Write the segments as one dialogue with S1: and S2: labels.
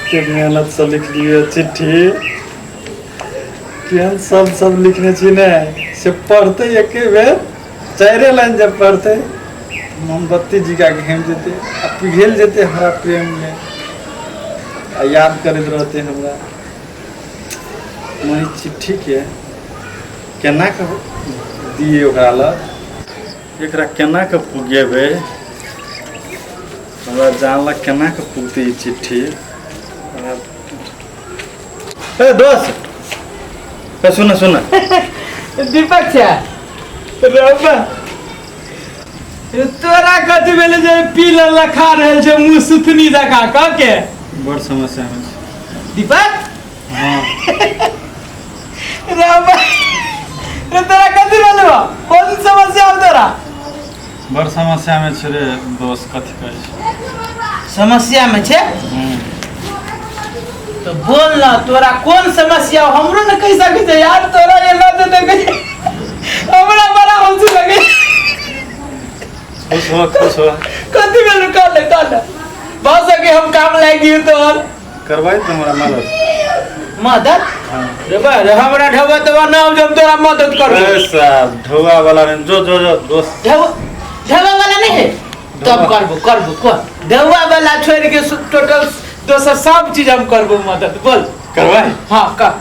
S1: कतेक मेहनतसँ लिखलियै चिट्ठी, केहन सब सब लिखने छी ने से पढ़तै एके बेर, चारिए लाइन जब पढ़तै मोमबत्ती जिका घामि जेतै आ पिघलि जेतै हमरा प्रेममे आ याद करैत रहतै हमरा। मगर ई चिट्ठीके केना कऽ दियै ओकरा लग, एकरा केना कऽ पुगेबै, हमरा जानलक केना कऽ पुगतै ई चिट्ठी। ए दोस्त, ए सुन सुन।
S2: दीपक छा रबा, तोरा कथी भेलै जे पी लल्ला खा रहल छै मुँह सुथनी जकाँ कह के?
S1: बड़ समस्या में छै।
S2: दीपक।
S1: हाँ।
S2: रबा रे, तोरा कथी भेलै बा? कोन समस्या हो तोरा?
S1: बड़ समस्या में छै रे दोस्त, कथी कहै छै।
S2: समस्या में छै? तो बोल ना, तोरा कोन समस्या हो? हमरो न कहि सकै छै यार, तोरा ये लत देखै छै हमरा बड़ा हंसी लगे।
S1: खुश हो, खुश हो।
S2: कथी भेल? कह ले, कह ले, भऽ सके हम काम लागि दियौ तोहर।
S1: करबै तो हमरा मदद?
S2: मदद?
S1: हाँ।
S2: रे बा रे, हमरा ढोबा तोबा ना हो जे हम तोरा मदद करबो।
S1: ए साहब, ढोआ वाला नहीं, जो जो जो दोस्त।
S2: ढोबा ढोबा वाला नहीं है तब करबो करबो को ढोबा वाला छोड़ के टोटल दोसर सब चीज हम करबो मदद, बोल।
S1: करबै?
S2: हाँ, कर।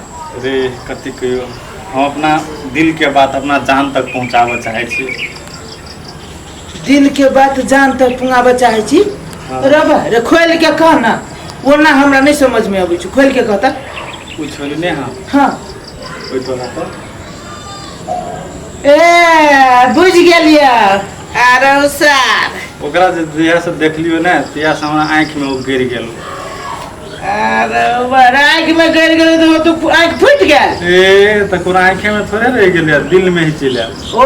S1: रे कथी कहियो, हम अपना दिल के बात अपना जान तक पहुंचाबऽ चाहै छी।
S2: दिल के बात जान तक पुंगाबऽ चाहै छी?
S1: हाँ।
S2: रबा रे, खोल के कह ना, ओना हमरा नहीं समझ में अबै छै, खोल के कहता।
S1: ओ छोड़ी नहीं? हाँ।
S2: हाँ।
S1: ओहि टोला पर।
S2: ए, बुझ गेलियै। अरे सर,
S1: ओकरा जे जहिया से देखलियो ने तहिया से हमरा आँखि में ओ गिर गेल।
S2: अरे बड़ा आँखि में गिर गेल तो तू आँखि फूटि गेल?
S1: ए तऽ कोनो आँखि में थोड़े रहि गेलै, दिल में ही चलि आयल।
S2: ओ,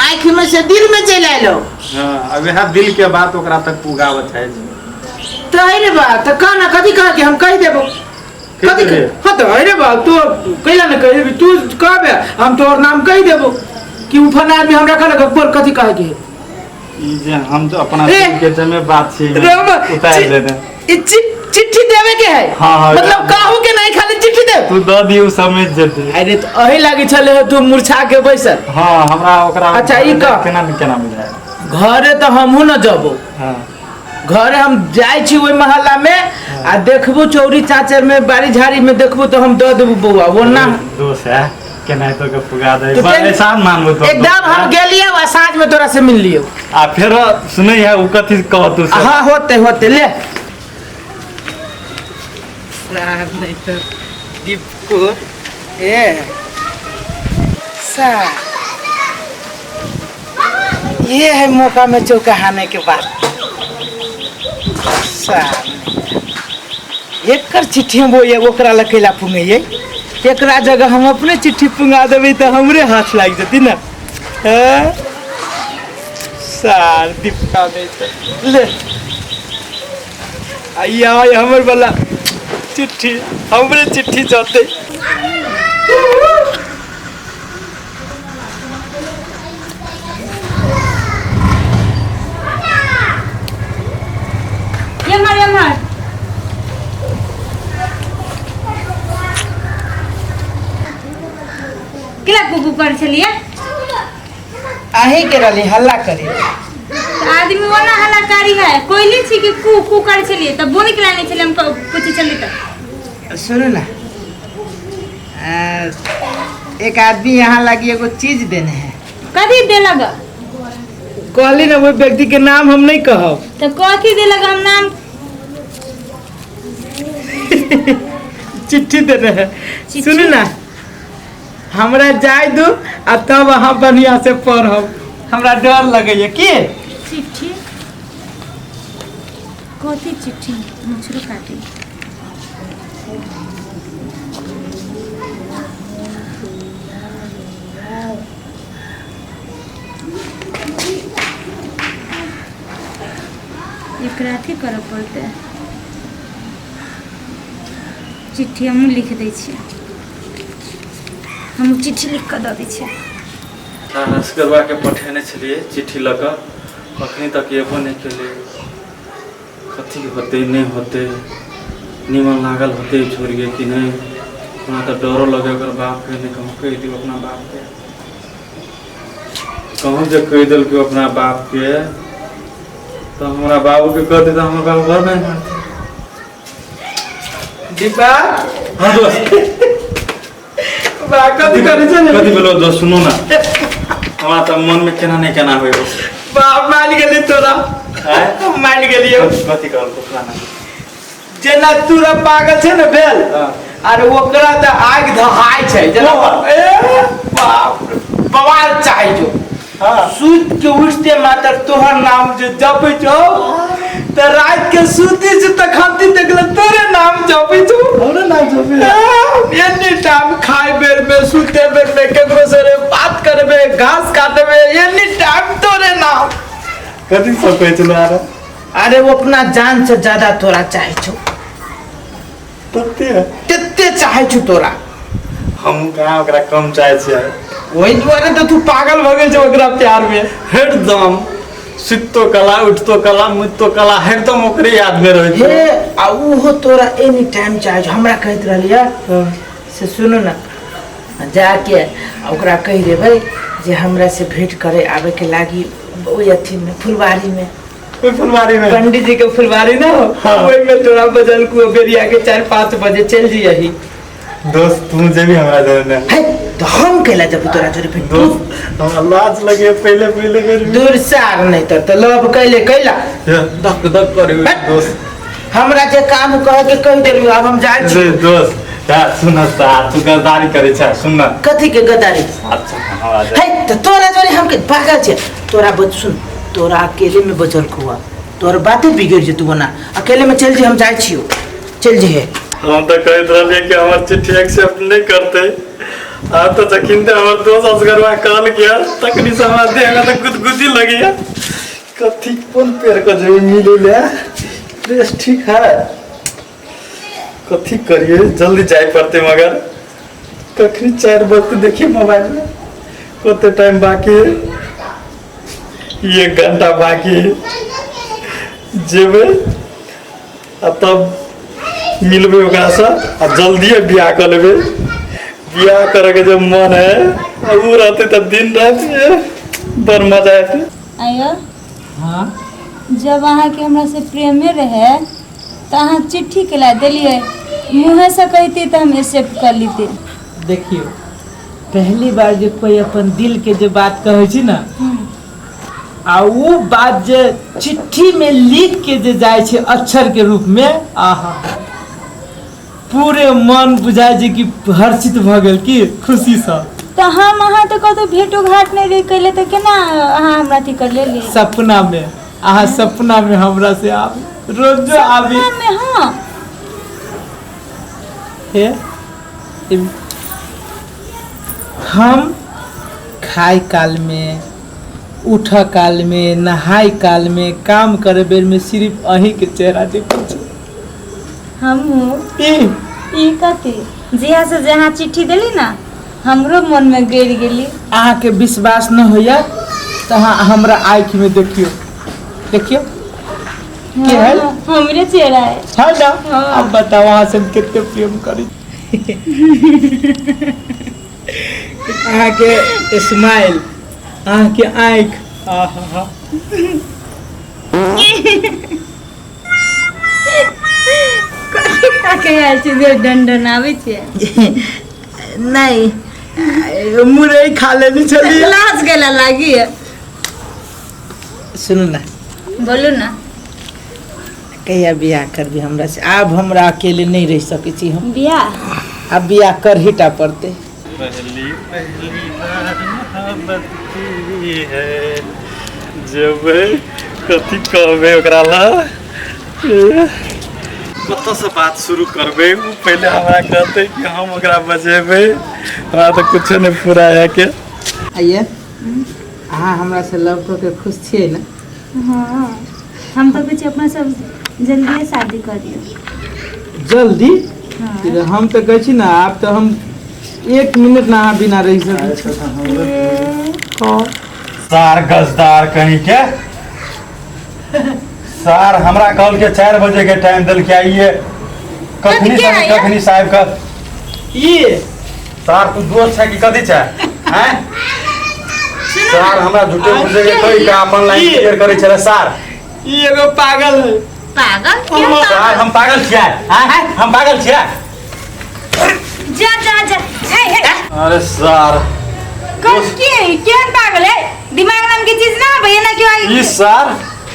S2: आँखि में से दिल में चलि आयलो।
S1: हाँ, अब इएह दिल के बात ओकरा तक पुगाबऽ चाहै छी।
S2: तऽ अरे बा, तऽ कह ना, कथी कह के हम कहि देबो, कथी?
S1: रे?
S2: हाँ, तऽ अरे बा, तू कैला ने कहि, तू कहबे हम तोहर नाम कहि देबो कि उ फलाना आदमी हमरा कहलक। बोल, कथी कहे के है?
S1: ई जे हम तो अपना
S2: ए!
S1: दिल के जमे बात छी
S2: रामा,
S1: उतार लेने।
S2: ई चिट्ठी देवे के है?
S1: हाँ,
S2: मतलब काहू के नहीं, खाली चिट्ठी दे।
S1: तू दऽ दियौ, समझ जेतै।
S2: अरे तो अही लागी छले हो तू मुरझा के बैसल।
S1: हाँ, हमरा ओकरा
S2: अच्छा, ई कह।
S1: केना ने केना बुझाय।
S2: घरे तो हमहू न जबो।
S1: हाँ।
S2: घरे हम जाइ छी ओहि मोहल्ला में आ देखबो चौरी चाचर में बाड़ी झाड़ी में देखबो तो हम दऽ देबो बौआ, ओना
S1: दोस्त है केनाहितो के पुगा दे।
S2: तो
S1: एहसान मानबो तो।
S2: एकदम, हम गेलिए आ साँझ में तोरा से मिल लियो।
S1: आ फेर सुनै है उ कथी कह तू से।
S2: हाँ, होते होते ले सार नहीं तो दीपको ए सार, ये है मौका में चौका हाने के बाद। सार एकर चिट्ठी हम वो ओकरा लकेला पुंगैयै, एकरा जगह हम अपने चिट्ठी पुंगा देबै तऽ हमरे हाथ लागि जेतै ने। हैं? सार दीपका नहीं तऽ ले आइया हमर वाला चिट्ठी, हमरे चिट्ठी जतै।
S3: एम्हर एम्हर। केला कुकू कर छलियै?
S2: अहीं के रहली हल्ला करे।
S3: तऽ आदमी ओना हल्ला करी है? कोयली छी कि कू कू कर छलियै तऽ बोली केला नहि छलियै? हम पूछै छलियै तऽ।
S2: सुनू ना, एक आदमी यहाँ लगी एगो चीज देने है।
S3: कथी देलक?
S2: कहली ना, वो व्यक्ति के नाम हम नहीं कहब।
S3: तऽ कथी देलक? हम नाम
S2: चिट्ठी देने है।
S3: चिट्ठी?
S2: सुनू ना, हमरा जाय दू आ तब अहाँ बढ़िया से पढ़ब, हमरा डर लगैया की।
S3: चिट्ठी? कथी चिट्ठी? मछरो काटी। एकरा अथी करऽ पड़तै, चिट्ठी हमहूँ लिख दै छियै, हमहूँ चिट्ठी लिख कऽ दऽ दै छियै।
S1: हसगरबाके पठेने छलियै चिट्ठी लऽ कऽ, अखनी तक एबो नहि केलै। कथी होतै नहि होतै, निमन लागल होतै छोड़िए कि नहि। हमरा तऽ डरो लगे ओकर बापके, नहि कहूँ कहि दियौ अपना बापके। कहूँ जे कहि देलकै अपना बापके तऽ हमरा बाबूके कहतै तऽ हमर बाबू घर नहि मारतै।
S2: दीपा।
S1: हाँ दोस्त।
S2: बा, कथी करै छै?
S1: कथी भेलो दोस्त? सुनू ना, हमरा तऽ मनमे केना नहि केना होइ।
S2: बा, मान गेली तोरा।
S1: आँय?
S2: मान गेलियौ।
S1: कथी कहलको फलाना?
S2: जेना तोरा पागल छै ने भेल।
S1: हाँ।
S2: अरे ओकरा तऽ आगि धहाय छै जेना। ए बाप रे, बवाल चाही जो।
S1: हाँ।
S2: सुति के उठते मात्र तोहर नाम जे जपै छौ, तऽ राति के सुति छै तखन देखले तोरे नाम जपै छौ।
S1: हमरे नाम जपी?
S2: एनी टाइम, खाय बेर में, सुते बेर में, केकरो से बात करबे, घास काटबे, एनी टाइम तोरे नाम।
S1: कथी सब कहै छलै आरे?
S2: अरे वो अपना जान से ज्यादा तोरा चाहे छौ।
S1: तते?
S2: तते चाहे छौ तोरा।
S1: हम कहाँ ओकरा कम चाहै छियै?
S2: ओहि दुआरे तऽ तू पागल भऽ गेल छौ ओकरा प्यार में।
S1: हरदम सुतितो कला, उठतो कला, मुतितो कला, हरदम ओकरे याद में रहै छै।
S2: हे, आ उहो तोरा एनी टाइम चाहे छौ। हमरा कहैत रहलियै से सुनू ने, जाके आ ओकरा कहि देबै जे हमरा से भेंट करे आबे के लागी ओहि अथी में, फुलवारी में।
S1: ओहि फुलवारी में?
S2: पंडित जी के फुलवारी ना हो।
S1: हाँ।
S2: ओहि में तोरा बजल को बेरिया के 4-5 बजे चल जइही।
S1: दोस्त, तू जेबी हमरा जरे?
S2: हे, तो हम कैला जब तोरा जोरे फिर तू?
S1: दोस्त, हमरा लाज लगे पहले पहले बेर में।
S2: दूर सार, नहीं तो तो लव कैले कैला।
S1: धक धक करे।
S2: हट।
S1: दोस्त।
S2: हमरा जे काम कहे के कहि देलू, आब हम जाइ छी।
S1: रे दोस्त, यार सुन सार, तू गद्दारी करे छै, सुन ना।
S2: कथी के गद्दारी?
S1: अच्छा, हमरा जे
S2: हे, तो तोरा जोरे हम के पागल छे तोरा बच। सुन, तोरा अकेले में बचल खुआ, तोर बाते बिगड़ जेतू ना। अकेले में चल जे, हम जाइ छियो, चल जे।
S1: हम तऽ कहैत रहलियै कि हमर चिट्ठी एक्सेप्ट नहि करतै। आब तऽ जखन ते हमर दोस्त असगरवा कहल गया तखनी से हमरा देह में तऽ गुदगुदी लगैया। कथी कोन पेड़ के जेबै मिलै ले? ड्रेस ठीक है? कथी करिए? जल्दी जाय पड़ते, मगर कखनी 4 बजते? देखिए मोबाइल में कते टाइम बाकी है। 1 घंटा बाकी है। जेबै आ तब मिलबै ओकरासँ आ जल्दिए बियाह कऽ लेबै। बियाह करैके जे मन है, आ उ रहतै तऽ दिन राति बड़ मजा एतै।
S3: आयो।
S2: हाँ।
S3: जब अहाँके हमरा से प्रेमे रहे तऽ अहाँ चिट्ठी केला देलियै? मुँहेसँ कहिती तऽ हम एक्सेप्ट कर लीती।
S2: देखियौ, पहली बार जे कोई अपन दिल के जे बात कहै छै ने, आ उ बात जे चिट्ठी में लिख के जे जाइ छै अक्षर के रूप में, आहा, पूरे मन बुझाइ छै कि हर्षित भऽ गेल की खुशीसँ।
S3: तऽ हम अहाँ तऽ कतहु भेंटो घाट नहि रही कैले, तऽ केना अहाँ हमरा अथी कर लेली?
S2: सपना में, अहाँ सपना में हमरा से आबी, रोजो आबी।
S3: सपनामे? हाँ।
S2: हे, हम खाय काल में, उठ काल में, नहाय काल में, काम करे बेर में सिर्फ अहीं के चेहरा देखै छी।
S3: हमहूँ।
S2: ई।
S3: ई कथी? जहिया से जहाँ चिट्ठी देली ना, हमरो मन में गड़ि गेली।
S2: अहाँके विश्वास न होइया तऽ अहाँ हमरा आँखि में देखियौ, देखियौ के है?
S3: हाँ, हमरे चेहरा है।
S2: है ना?
S3: हाँ।
S2: अब बताओ, अहाँ से हम कते प्रेम करी। अहाँके स्माइल, अहाँके आँखि, आहा।
S3: कथी आयल छै जे डंडन आबै छै?
S2: नहि, मुरई खा लेने छलियै।
S3: लाज गेला लागी।
S2: सुनू ने।
S3: बोलू ना।
S2: कहिया बियाह करबी हमरा से? आब हमरा अकेले नहि रहि सकै छी हम।
S3: बियाह?
S2: आब बियाह करही टा पड़तै।
S1: पहली पहली बार मोहब्बत की है। जेबै, कथी कहबै ओकरा ला? कतऽसँ बात शुरू करबै? ओ पहिले हमरा कहतै कि हम ओकरा बजेबै? हमरा तऽ कुछो नहि पूरा है के।
S2: आइए, अहाँ हमरा से लव कऽ के खुश छियै ने?
S3: हाँ, हम तऽ कहै छी अपना सब जल्दिए शादी करियौ।
S2: जल्दी?
S3: हाँ।
S2: फिर हम तऽ कहै छी ने, आब तऽ हम 1 मिनट ना अहाँ बिना रहि सकै छी। हाँ।
S1: सार गजदार कहीं के सार, हमरा कहल के 4 बजे के टाइम दिल के, आइए
S4: कखनी
S3: के
S4: से
S3: आया?
S4: कखनी साहब का
S2: ई
S4: सार तू दोस्त छै कि कथी छै हैं सार हमरा झूठे फूसे के कहि के अपन लाइन क्लियर करै छलै सार।
S2: ई एगो पागल है।
S3: पागल क्यों?
S4: सार
S3: पागल
S4: हम पागल छियै हैं? हम पागल छियै?
S3: जा जा जा, हे हे।
S1: अरे सार
S3: कौन के केहन पागल है? दिमाग नाम के चीज ना भैया ना क्यों आई
S1: ई सार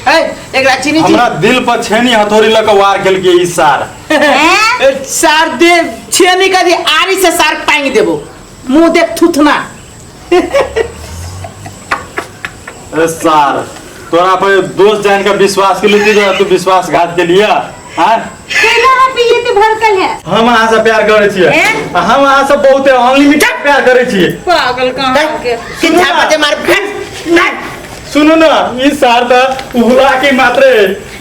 S5: ए एकरा चीनी
S1: हमरा दिल पर छेनी हथौड़ी लऽ के वार केलकै ई सार।
S3: हैं?
S5: ए, सार दे छेनी कदी आरी से सार पांग देबो, मुंह देख थुथना।
S1: अरे सार तोरा पर दोस्त जान के विश्वास के लिए तू विश्वासघात के लिए हैं?
S3: कैला हम पिए ते भड़कल है।
S1: हम अहाँ से प्यार करै छियै।
S3: हैं?
S1: हम अहाँ से बहुते अनलिमिटेड प्यार करै छियै।
S3: पागल कहाँ के
S5: किन झापा दे मार फेंक ना।
S1: सुनू ना ई सार त उहला के मात्रे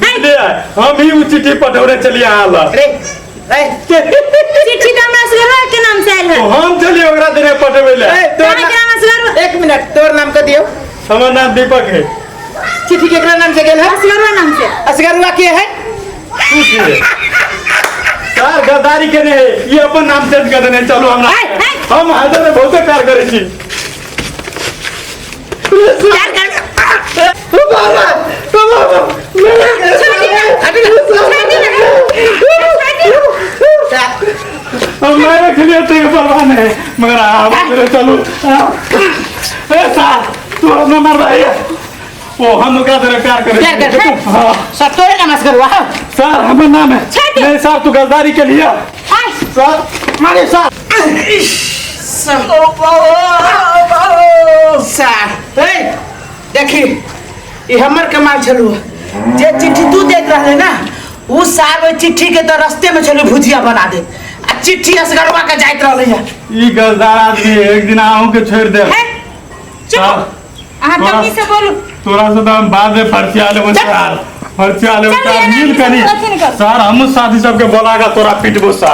S1: बुझलियै, हम ही उ चिट्ठी पठौने चलिए अहाँ लग।
S5: रे ए
S3: चिट्ठी त हमरा असगरवा के नाम से आयल है।
S1: तो हम चलिए ओकरा देने पठबै ले।
S5: ए, तोर
S3: कहाँ के नाम असगरवा?
S5: एक मिनट, तोर नाम का दियो?
S1: हमर नाम दीपक है।
S5: चिट्ठी केकरा नाम से गेल है?
S3: असगरवा नाम से।
S5: असगरवा के है?
S1: तू के सार गद्दारी केने है, ई अपन नाम चेंज कर देने। चलू हमरा हम हाजर में बहुते प्यार करै छी।
S5: प्यार कर
S1: हम मारे के लिए तो परवाह नहीं, मगर आप मेरे चलू। ए सार तू हमरा मार रही है। ओ हम ओकरा तेरे प्यार करे
S5: प्यार कर।
S1: हाँ।
S5: सर तोरे नाम असगरवा?
S1: सर हमर नाम है। नहीं सर तू गद्दारी के लिए सर मारे सर।
S5: सर ए देखी ई हमर कमाल छलू, जे चिट्ठी तू देत रहले ना उ सार ओइ चिट्ठी के तो रास्ते में छलू भुजिया बना दे, आ चिट्ठी असगरवा के जाइत रहले है।
S1: ई गद्दार आदमी एक दिन आहू के छोड़ दे।
S3: चुप अहाँ तमीज से बोलू।
S1: तोरा से तो हम बाद में फर्चिया लेबो सर, फर्चिया लेबो
S3: चल,
S1: सर,
S3: एना
S1: मिल
S3: किसी
S1: कनी
S3: अथी नहीं कर।
S1: सर, हम साथी सबके बोला के तोरा पीटबो सर।